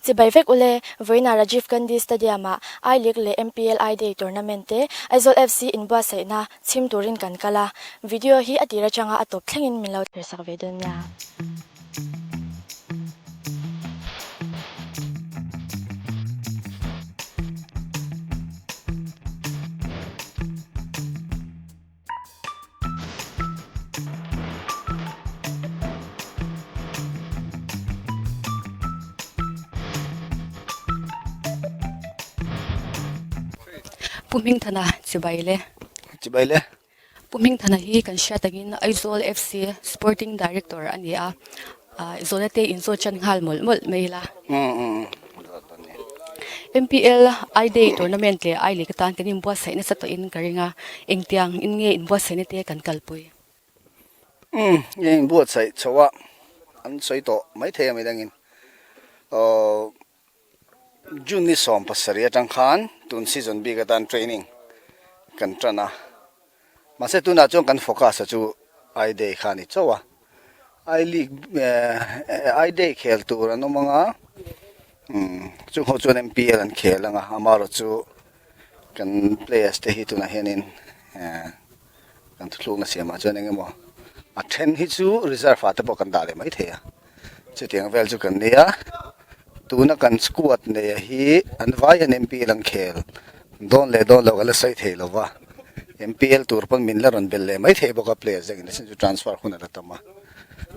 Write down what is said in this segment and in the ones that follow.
Chibai vek ule, vawiina Rajiv Gandhi Stadium-ah I League leh MPL I Day tournament te Aizawl FC inbuatsaihna chhim turin kan kal a, video hi a tir atanga a tawp thlengin min lo thirsak ve dawn nia. Pu Hmingthana chibai le. Chibai le. Pu Hmingthana hi kan hriat angin Aizawl FC Sporting Director a ni a, Zawna te inzawt chan nghal mawlh mawlh mai ila. MPL I Day tournament leh I League atan kan inbuatsaih nasa tawhin ka ring a, engtiang in nge inbuatsaihna te kan kalpui? Umm, nge inbuatsaih chho a, an sawi tawh maithei a midangin. Aww. June ni 17 atang khan tun season bik atan training kan tan a, mahse tunah chuan kan focus a chu I day kha a ni chauh a, I league I day khel tur an awm ang a, chung ho chuan MPL an khel ang a, amaherawh chu kan players te hi tunah hianin kan thuthlukna siamah chuan eng emaw a then hi chu reserve ah te pawh kan dah leh maithei a. Chutiang vel chu kan nia, tuna kan squad neia hi an vai hian MPL an khel dawn leh dawn loh ka la sawi thei lo va, MPL tur pawn min la rawn belh leh mai thei bawk a player zengin a sin chu transfer hun a la tam a,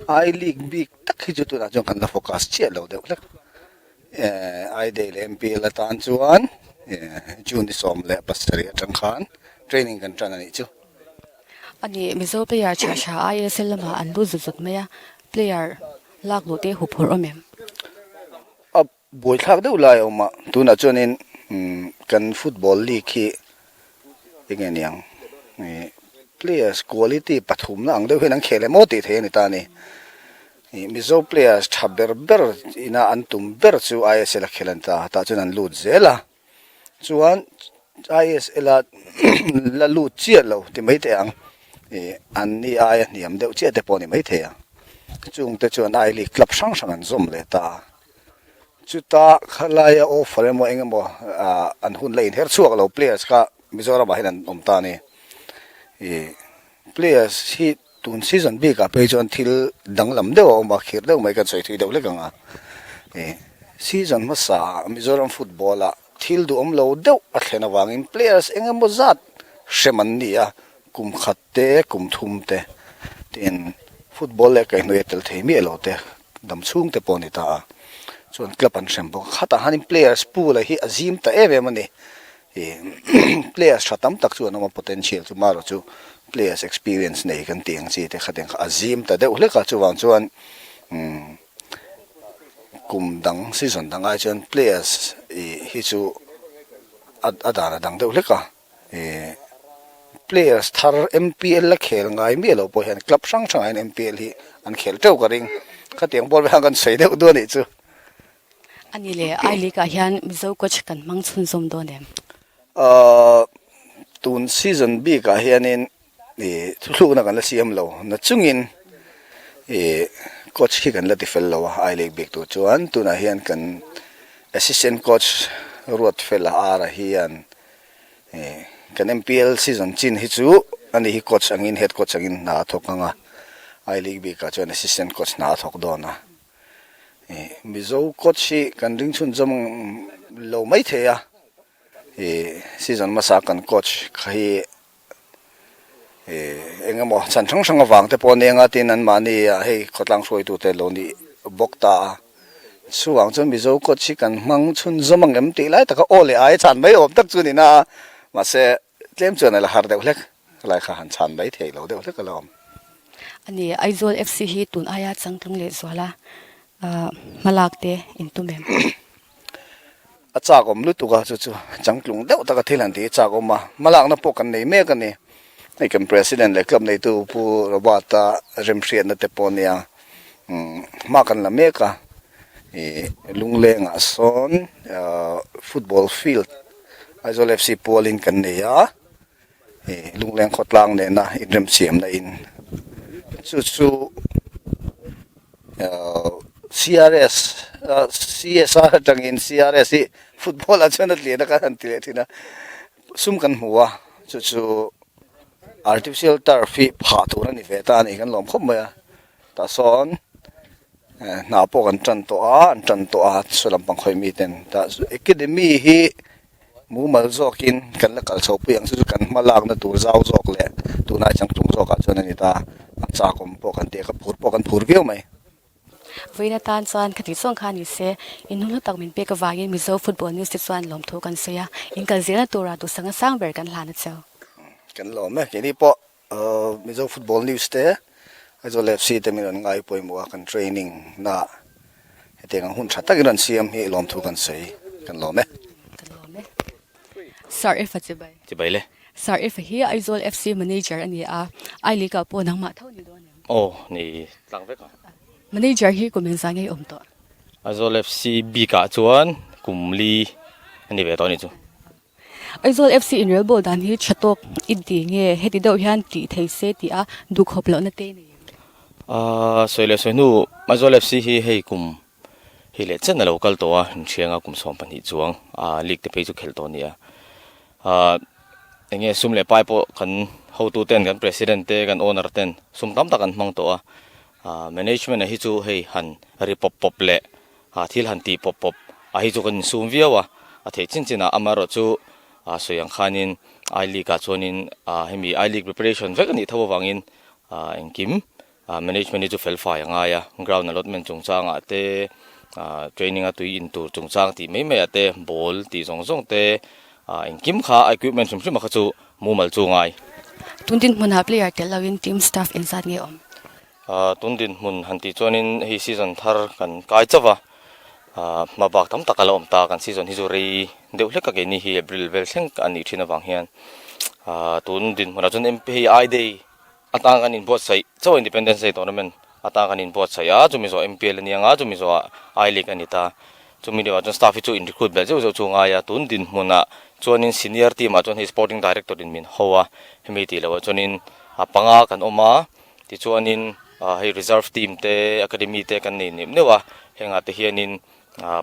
I League bik tak hi chu tunah chuan kan la focus chiah lo deuh hlek, I Day leh MPL atan chuan June ni 17 atang khan training kan tan a nih chu. A ni, Mizo player tha tha ISL lamah an lut zut zut mai a, player lak luh te huphurh awm em? A buaithlak deuh lai a awm a, tunah chuanin kan football league hi eng nge niang players quality pathumna ang deuh hian an khel em aw tih theih a ni ta a ni. Mizo players tha ber ber ina an tum ber chu ISL a khel a ni ta, tah chuan an lut zel a. Chuan ISL a la lut chiah lo ti mai teh ang, ih an ni aia hniam deuh chiah te pawh ni mai thei ang. Chung te chuan I League club hrang hrang an zawm leh ta a. Chuta khalaia offer emaw eng emaw ah an hun la inher chhuak lo players kha Mizoramah hian an awm ta a ni. Ih players hi tun season bikah phei chuan thil danglam deuh a awm a, khirh deuh mai kan sawi thui deuh hlek ang a. Ih season hmasa Mizoram football ah thil duhawm lo deuh a thlen avangin players eng emaw zat hrem an ni a, kum khat te kum thum te tin football leh kaihhnawih a tel thei miah lo te dam chhung te pawh a ni ta a. Chuan club an hrem bawk a, khatah hianin players pool a hi a zim ta em em a ni. Ih players tha tam tak chu an awm a, potential chu marawh chu players experience nei kan tih ang chi te kha tiang kha a zim ta deuh hlek a, chuvang chuan umm kum dang season dang ai chuan players ih hi chu a a dan a dang deuh hlek a, ih players thar MPL la khel ngai miah loh pawh hian club hrang hrangah hian MPL hi an khel teuh ka ring, khatiang ball vel khan kan sawi deuh duh a nih chu. A ni le, I League ah hian Mizo coach kan hmang chhunzawm dawn em? Ahh, tun season bik ah hianin ih thuthlukna kan la siam lo na chungin ih coach hi kan la ti fel lo a I League bik tur chuan tunah hian kan assistant coach Ruatfela Ara hian ih kan MPL season chin hi chu ani hi coach angin head coach angin hna a thawk ang a, I League bik ah chuan assistant coach hna a thawk dawn a. Mizo coach hi kan ring chhunzawm lo mai thei a, ih season hmasa kan coach kha hi ih eng emaw chhan hrang hrang avang te pawh a nia tin anmahni ah hei khawtlang hruaitu te lo nih bawk ta a, chuvang chuan Mizo coach hi kan hmang chhunzawm ang em tih lai taka aw leh ai chhan mai awm tak chu a ni na a, mahse tlem chuan a la har deuh hlek. Helai kha han chhan mai thei lo deuh hlek alawm. A ni, Aizawl FC hi tun aia changtlung leh zuala hmalak te in tum em? A chak awm lutuk a, chu chu changtlung deuh taka thil han tih hi chak awm a, hmalakna pawh kan nei mek a ni. Hei kan President leh club neitu Pu Robert-a remhriatna te pawh nia hma kan la mek a, ih Lunglengah sawn football field Aizawl FC pualin kan nei a. Lungleng khawtlang nena inremsiamna in chu chu CRS. CSR atangin CRS hi football ah chuan a tlian a kan han ti leh thin a, sum kan hmu a, chu chu artificial turf hi phah tur a ni ve ta a ni kan lawm khawp mai a, tah sawn hna pawh kan tan tawh a, an tan tawh a saw lampang khawih mi ten tah academy hi mumal zawkin kan la kal chho pui ang chu chu kan hma lakna tur zau zawk leh tunlai changtlung zawkah chuan a ni ta, a chakawm pawh kan tih a ka phur pawh kan phur viau mai. Vawiin atan chuan ka tih chuang kha ni se, in hun hlu tak min pek avangin Mizo Football News te chuan lawmthu kan sawi a, in kal zelna tura duhsakna sang ber kan hlan a cheu. Kan lawm e, keini pawh Mizo Football News te, Aizawl FC te min rawn ngai pawimawh a, kan training na hetiang ang hun tha takin rawn siam hi lawmthu kan sawi, kan lawm e. Kan lawm e. Sir Efa chibai. Chibai le. Sir Efa hi Aizawl FC manager a ni a, I League ah pawh nangmah tho ni dawn em? Aw, ni tlang vek a. Manager hi kum engzah nge i awm tawh? Aizawl FC bik ah chuan kum li a ni ve tawh a nih chu. Aizawl FC inrelbawl dan hi tha tawk i ti nge heti deuh hian tih thei se tih a duhkhawp lohna te nei em? Aaa sawi leh sawi hnu Aizawl FC hi hei kum Hei leh chen a lo kal tawh a, inhrianga kum 12 chuang a league te phei chu khelh tawh a ni a. Ahh eng nge sum leh pai pawh kan hotu ten kan president te kan owner ten sum tam tak an hmang tawh a. Ahh management a hi chu hei han ri pawp pawp leh ah thil han tih pawp pawp a hi chu kan insum viau a, a theih chin chin ah amaherawh chu ah sawi ang khanin I league ah chuanin ah hemi I league preparation vek a nih tho avangin ah engkim Management hi chu fel fai a ngai a, ground allotment chungchangah te, training a tui in tur chungchang tih mai maiah te, ball tih zawng zawng te, engkim kha a equipment hrim hrim a kha chu mumal chu ngai. Tun dinhmunah player tel loin team staff engzat nge awm? Tun dinhmun han tih chuanin hei season thar kan kai chauh va, hma bak tam tak a la awm ta, kan season hi chu rei deuh hlek a keini hi April vel thleng a nih thin avang hian tun dinhmunah chuan hei I day Atang kan inbuatsaih chauh Independence Day tournament atang kan inbuatsaih a, chumi zawh MPL a ni ang a, chumi zawhah I League a ni ta. Chumi lioah chuan staff hi chu in recruit belh zeuh zeuh chu ngai a, tun dinhmunah chuanin senior team ah chuan hei sporting director in min ho a, hemi tih loah chuanin a panga kan awm a, tichuanin hei reserve team te academy te kan nei neuh neuh a, hengah te hianin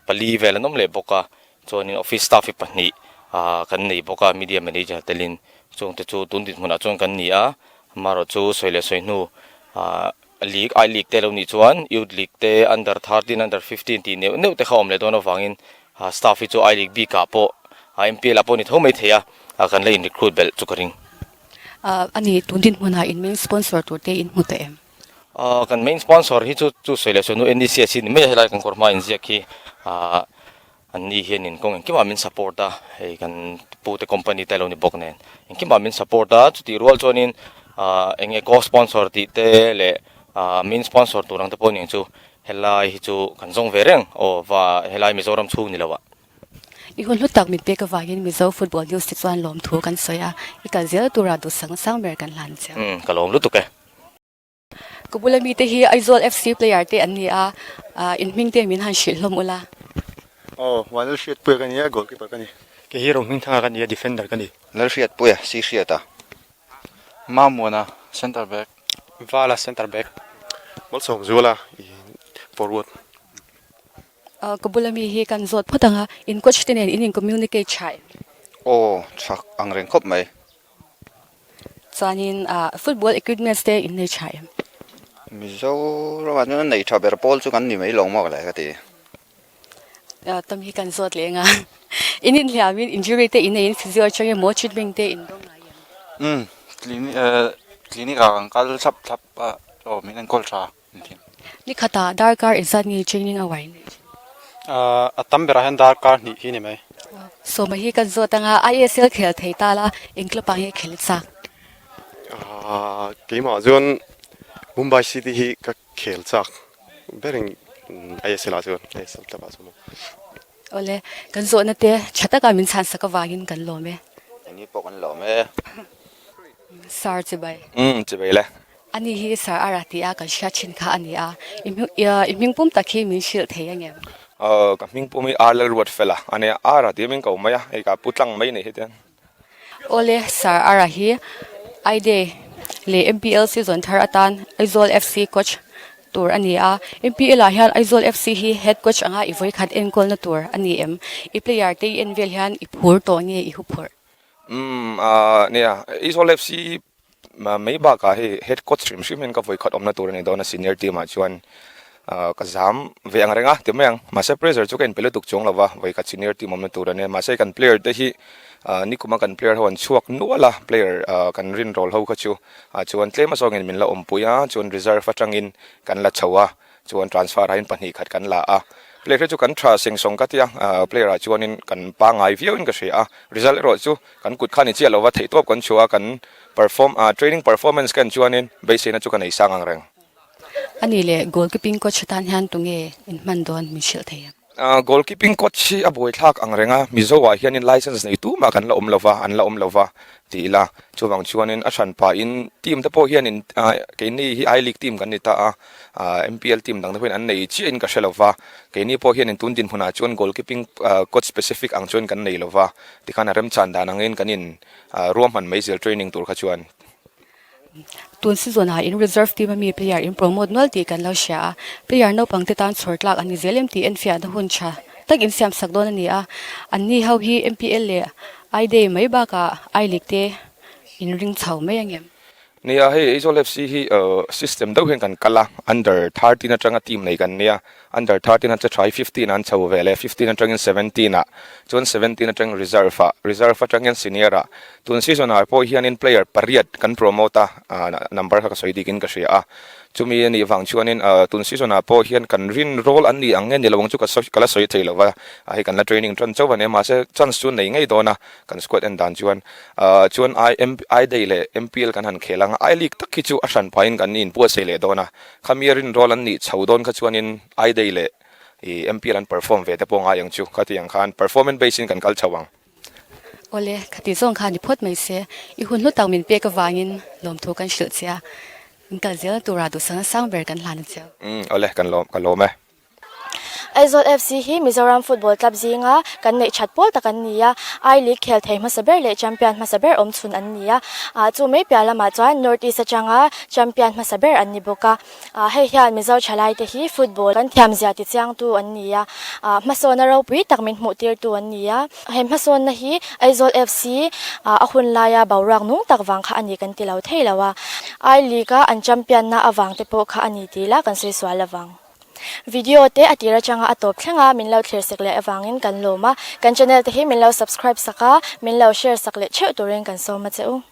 pali vel an awm leh bawk a, Chuanin office staff hi pahnih kan nei bawk a, media manager telin chungte chu tun dinhmunah chuan kan ni a, amaherawh chu sawi leh sawi hnu league I league te lo nih chuan youth league te under 13 under 15 tih neuh neuh te kha awm leh dawn avangin staff hi chu I league bikah pawh MPL ah pawh ni tho mai thei a, kan la in recruit belh chu ka ring. A ni, tun dinhmunah in main sponsor tur te in hmu tawh em? Kan main sponsor hi chu chu sawi leh sawi hnu NECS hi ni mai a, helai kan kawr hma inziak hi An ni hianin kawng engkimah min support a, hei kan pute company te lo ni bawk nen engkimah min support a, chutih rual chuanin ah eng nge co-sponsor tih te leh ah main sponsor tur ang te pawh nen chu helai hi chu kan zawng ve reng aw va helai Mizoram chhung ni lo ah. I hun hlu tak min pek avangin Mizo Football News te chuan lawmthu kan sawi a, i kal zel tura duhsang sang ber kan hlan chiang. Umm ka lawm lutuk e. Ka bula mite hi Aizawl FC player te an ni a, in hming te min han hrilh hlawm ula. Aw, Vanlalhriatpuia ka ni a, goalkeeper ka ni. Kei hi Rohmingthanga ka ni a, defender ka ni. Lalhriatpuia, si hriata. Mamuana, centre back. Vala, centre back. Malsawmzuala, forward. Ka bula mi hi kan zawt phawt ang a, in coach te nen in in communicate tha em? Aw, tha ang reng khawp mai. Chuanin football equipments te in nei tha em? Mizoramah chuan a nei tha ber pawl chu kan ni mai lo maw le ka ti. Tam hi kan zawt leh anga in inhliamin injury te in neiin physio atang emaw treatment te in dawng ngai em? Umm clinic clinic ah kan kal thlap thlap a aw min enkawl tha engtin. Nikhatah darkar engzat nge training a uain neih thin? A tam berah hian darkar hnih hi ni mai. Sawma hi kan zawt anga ISL khel thei ta la eng club ah nge khel chak? Keimah chuan Mumbai City hi ka khel chak berin ISL ah chuan ISL club ah chuan. Awle, kan zawhna te tha taka min chhan sak avangin kan lawm e. Engni pawh kan lawm e. Sir chibai. Umm chibai le. Ani hi Sir Ara ti a kan hriat thin kha a ni a, i hming pum tak hi min hrilh thei ang em? Aw, ka hming pum hi Ar Lalruatfela a nia, Ara tih min ko mai a, hei ka pu tlang mai nei hetiang. Awle, Sir Ara hi I-Day leh MPL season thar atan Aizawl FC coach. tur a ni a. MPL ah hian Aizawl FC hi head coach anga i vawikhat enkawlna tur a ni em? I player te i en vel hian i phur tawh nge i huphurh? Umm nia, Aizawl FC mai bakah hei head coach hrim hrim hian ka vawikhat awmna tur a ni dawn a senior team ah chuan ka zam ve ang reng a ti mai ang. Mahse pressure chu ka inpe lutuk chuang lo va, vawikhat senior team awmna tur a nia. Mahse kan player te hi nikuma kan player ho an chhuak nual a, player kan rinrawl ho kha chu chuan tlem a zawngin min la awmpui a, chuan reserve atangin kan la chho a, chuan transfer ah hian 2 khat kan la a. Player hi chu kan tha seng sawng ka ti a, player ah chuanin kan pangngai viauin ka hria a, result erawh chu kan kut kha ni chiah lova theihtawp kan chhuah a, kan perform training performance ka en chuanin beiseina chu ka nei sang ang reng. A nih leh goalkeeping coach atan hian tunge inhman dawn min hrilh thei em? Goalkeeping coach hi a buaithlak ang reng a, Mizo ah hianin license nei tumah kan la awm lova, an la awm lova ti ila, chuvang chuanin a hran pahin team te pawh hianin keini hi I League team kan ni ta a, MPL team dang te pawhin an nei chiahin ka hre lova, keini pawh hianin tun dinhmunah chuan goalkeeping coach specific ang chuan kan nei lova, tikhan a remchan dan angin kan in ruahman mai zel training tur kha chuan. Tun season ah in reserve team ami player in promote nual tih kan lo hria a, player naupang te tan chhawr tlak an ni zel em tih enfiahna hun tha tak in siam sak dawn a ni a, an ni ho hi MPL leh I Day mai bakah I League te in ring chho mai ang em? Nia hei Aizawl FC hi system deuh hian kan kal a, under 13 atanga team nei kan nia, under 13 a che tha hi 15 ah an chho ve leh 15 atangin 17 ah chuan 17 atangin reserve ah, reserve atangin senior ah Tun season ah pawh hianin player pariat kan promote a, number kha ka sawi dikin ka hria a, chumi a nih vang chuanin tun season ah pawh hian kan rin role an ni ang nge ni lo ang chu ka ka la sawi thei lo va, hei kan la training tan chauh a nia mahse chance chu nei ngei dawn a kan squad en dan chuan chuan I M I day leh MPL kan han khel ang a, I league tak hi chu a hran pahin kan inbuatsaih leh dawn a, khami a rin role an nih chho dawn kha chuanin I day leh MPL an perform ve te pawh ngai ang chu, khatiang khan performance base in kan kal chho ang. Awle, khati zawng kha ni phawt mai se, i hun hlu tak min pek avangin lawmthu kan hrilh che a, in kal zel tura duhsakna sang ber kan hlan a che. Umm, awle, kan lawm, ka lawm e. Aizawl FC hi Mizoram football club zinga kan neih that pawl tak an ni a, I League khel thei hmasa ber leh champion hmasa ber awm chhun an ni a, chu mai piah lamah chuan North East atanga champion hmasa ber an ni bawk a. Hei hian Mizo thalaite hi football kan thiamzia tichiangtu an ni a, hmasawnna ropui tak min hmuhtirtu an ni a. He hmasawnna hi Aizawl FC a hun laia boruak nung tak vang kha a ni kan ti lo thei lo a, I League-a an champion-na avang te pawh kha a ni tih lah kan sawi sual lovang. Video te a tir atanga a tawp thleng a, min lo thlir sek leh avangin kan lawm a, kan channel te hi min lo subscribe sak a, min lo share sak leh theuh turin kan sawm a che u.